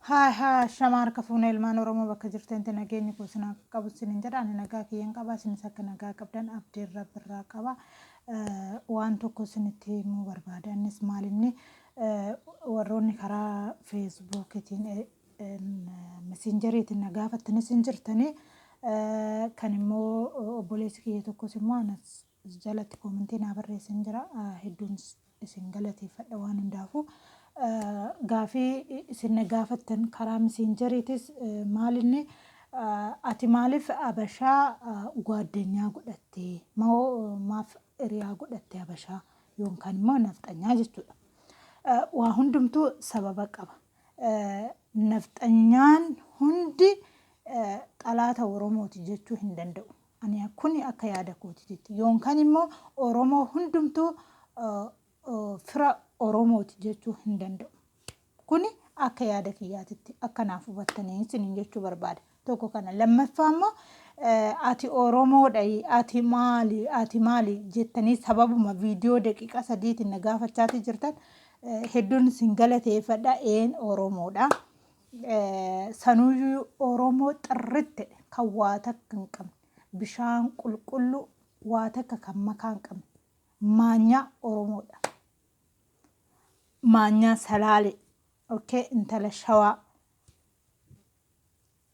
Haa haa shama harka fuuna ilmaan Oromoo bakka jirtanitti nageenyi koo isin akka qabu isinin jedha. Ani nagaa kiyyan qaba, isinis akka nagaa qabdan abdiin Rabbirraa qaba. Waan tokko isinitti himuu barbaada. Innis maalinni warroonni karaa feesbuukiitiin messenjeriitiin na gaafattanis hin jirtanii. Kan immoo obboleessi kiyya tokkos immoo anas jalatti koomentii naa barreessan jira. Hedduun isin galateeffadha waan hundaafuu. Gaafii isin na gaafattan karaa messenjeriitis maalinni ati maaliif Abashaa gwaaddanyaa godhatte? Maaf hiriyaa godhatte Abashaa yookaan immoo nafxanyaa jechuudha. Waa hundumtuu sababa qaba. Nafxanyaan hundi xalaata Oromooti jechuu hin danda'u. Ani kuni akka yaada kootiitti. Yookaan immoo Oromoo hundumtuu fira Oromooti jechuu hin danda'u. Kuni akka yaada kiyyaatitti akka naaf hubattanii isiniin jechuu barbaada. Tokko kana. Lammaffaa immoo ati Oromoodha, ati maali, ati maali jettanii sababuma viidiyoo daqiiqaa sadiitiin na gaafachaati jirtan hedduun isin galateeffadha. Een Oromoodha. Sanuyyuu Oromoo xirritti kan waa takka hin qabne, bishaan qulqulluu waa takka kan makaa hin qabne, maanyaa Oromoodha. Maanyaa Salaalee. Okay, intala Shawaa.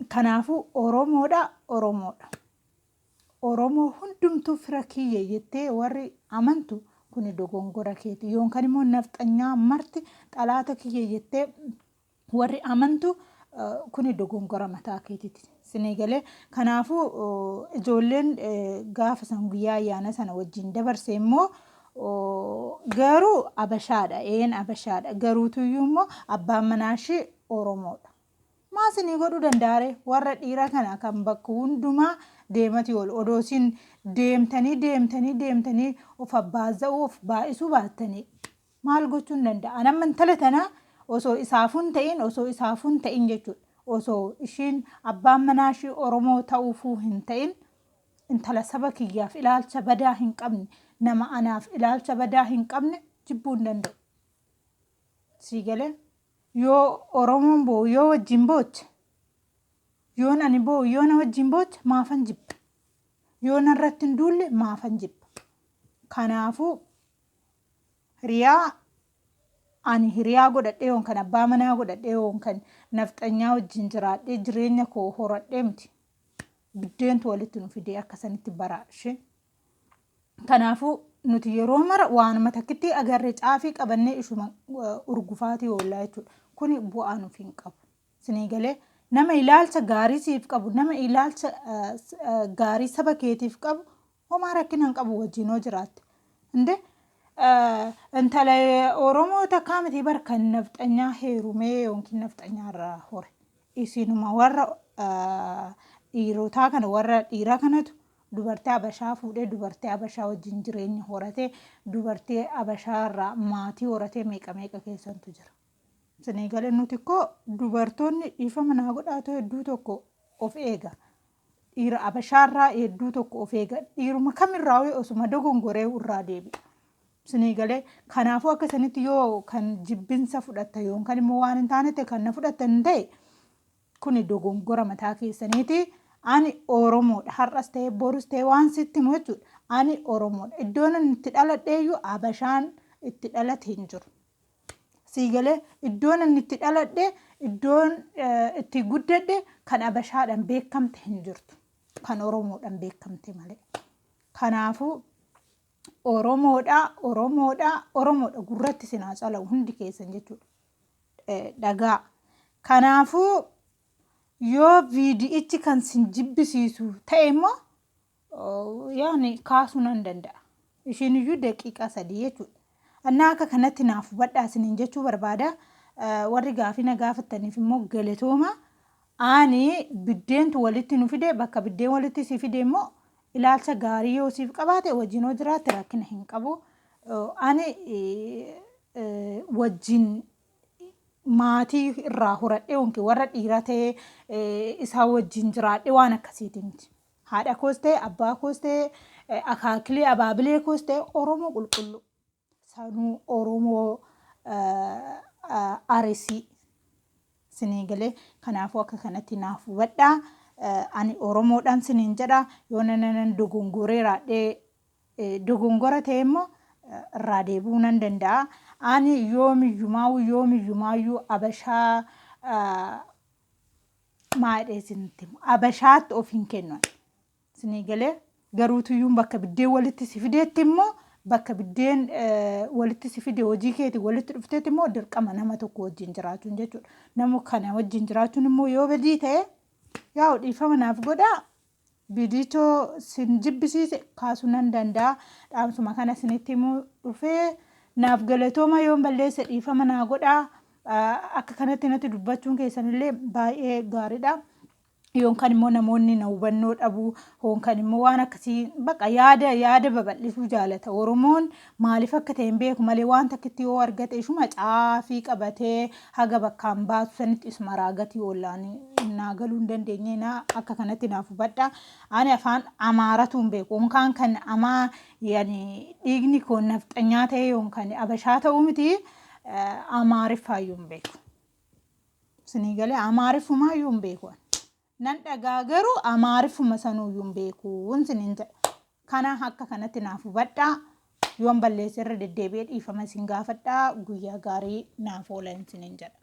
Kanaafuu Oromoodha, Oromoodha. Oromoo hundumtuu fira kiyya jettee warri amantu kuni dogongora keeti. Yookaan immoo nafxanyaa marti xalaata kiyya jettee warri amantu kuni dogongora mataa keetiiti. Sinii galee kanaafuu ijoolleen gaafa san guyyaa ayyaana sana wajjin dabarse immoo garuu Abashaadha. Een Abashaadha. Garuutuyyuu immoo abbaan manaa ishee Oromoodha. Maa isinii godhuu danda'are warra dhiira kana kan bakka hundumaa deemati oolu odoo isin deemtanii deemtanii deemtanii of abbaaza'uu of baay'isuu baattanii maal gochuu hin danda'a. An amma intala tana osoo isaafuu hin ta'in, osoo isaafuu hin ta'in jechuudha. Osoo ishiin abbaan manaa ishii Oromoo ta'uufuu hin ta'in, intala saba kiyyaaf ilaalcha badaa hin qabne, nama anaaf ilaalcha badaa hin qabne jibbuu hin danda'u. Sii galee yoo Oromoon boo'u yoo wajjin booche, yoon ani boo'u yoo na wajjin booche, maafan jibba? Yoo narratti hin duulle maafan jibba? Kanaafuu hiriyaa ani hiriyaa godhadhee yookaan abbaa manaa godhadhee yookaan nafxanyaa wajjin jiraadhee jireenya koo horadhee miti. Biddeentu walitti nu fidee akka sanitti baraa ishee. Kanaafuu nuti yeroo mara waanuma takkitti agarree caafii qabannee ishuma urgufaatii oollaa jechuudha. Kuni bu'aa nuuf hin qabu. Sinii galee nama ilaalcha gaarii siif qabu, nama ilaalcha gaarii saba keetiif qabu homaa rakkina hin qabu wajjin hoo jiraatte. Inde intala Oromoo takkaa miti bar kan nafxanyaa heerumee yookiin nafxanyaa irraa hore. Isinuma warra dhiirotaa kana, warra dhiiraa kanatu dubartii Abashaa fuudhee, dubartii Abashaa wajjin jireenya horatee, dubartii Abashaa irraa maatii horatee meeqa meeqa keessantu jira. Isinii galee nuti koo dubartoonni dhiifama naa godhaatu hedduu tokko of eega. Dhiira Abashaarraa hedduu tokko of eega. Dhiiruma kamirraa osuma dogongoree irraa deebi'a. Isinii galee kanaafuu akka isinitti yoo kan jibbinsa fudhatta yookaan immoo waan hin taanetti kan na fudhattan ta'e kuni dogongora mataa keessaniiti. Ani Oromoodha. Har'as ta'e borus ta'e waan sitti himu jechuudha. Ani Oromoodha. Iddoon ani itti dhaladheeyyuu Abashaan itti dhalate hin jiru. Sii galee iddoon ani itti dhaladhe, iddoon itti guddadhe kan Abashaadhaan beekamte hin jirtu. Kan Oromoodhaan beekamte malee. Kanaafuu Oromoodha, Oromoodha, Oromoodha gurratti isin haa calawu hundi keessan jechuudha. Dhagaa. Kanaafuu yoo viidi'ichi kan sin jibbisiisu ta'e immoo yaani kaasuu nan danda'a. Ishiin iyyuu daqiiqaa 3 jechuudha. Annaa akka kanatti naaf hubadhaa isiniin jechuu barbaada. Warri gaafii na gaafattaniif immoo galatooma. Ani biddeentu walitti nu fide, bakka biddeen walitti si fide immoo ilaalcha gaarii yoo siif qabaate wajjin yoo jiraatte rakkina hin qabu. Ani wajjin maatii irraa horadhee yookiin warra dhiiraa ta'ee isaan wajjin jiraadhe waan akkasiiti miti. Haadha koos ta'e abbaa koos ta'e akaakilee abaabilee koos ta'e Oromoo qulqulluu. Sanuu Oromoo Arsii. Sinii galee? Kanaafuu akka kanatti naaf hubadhaa. Ani Oromoodhaan siniin jedha. Yoo nanan dogongoreeraadhee dogongora ta'e immoo irraa deebi'uu nan danda'a. Ani yoomiyyumaa'uu yoomiyyumaayyuu Abashaa maa jedhee isinitti himu, Abashaatti of hin kennu. Isinii galee? Garuutuyyuun bakka biddeen walitti si fideetti immoo, bakka biddeen walitti si fide, hojii keetiin walitti dhufteetti immoo dirqama nama tokko wajjin jiraachuun jechuudha. Nama kana wajjin jiraachuun immoo yoo badii ta'e, yaa'u dhiifama naaf godhaa. Viidichoo sin jibbisiise kaasuu nan danda'a. Dhaamsuma kana isinitti himuu dhufee, naaf galatooma. Yoon balleesse dhiifama naa godhaa. Akka kanatti natti dubbachuun keessanillee baay'ee gaariidha. Yookaan immoo namoonni na hubannoo dhabuu, yookaan immoo waan akkasii baqa yaada babal'isuu jaalata. Oromoon maaliif akka ta'e hin beeku malee, waan takkitti yoo argate ishuma caafii qabatee haga bakkaan baasu sanitti isuma raagatii oollaan naa galuu hin dandeenye. Na akka kanatti naaf hubadha. Ani afaan Amaaratu hin beeku. Yookaan kan amaa yani dhiigni koo nafxanyaa ta'e yookaan Abashaa ta'uu miti, Amaariffaayyuu hin beeku. Isinii galee? Amaariffumaayyuu hin beeku. Nan dhagaa garuu Amaariffuma sanuuyyuu hin beeku isiniin jedha. Kana akka kanatti naaf hubadhaa. Yoon balleesse irra deddeebi'ee dhiifama isin gaafadhaa. Guyyaa gaarii naaf oolan isiniin jedha.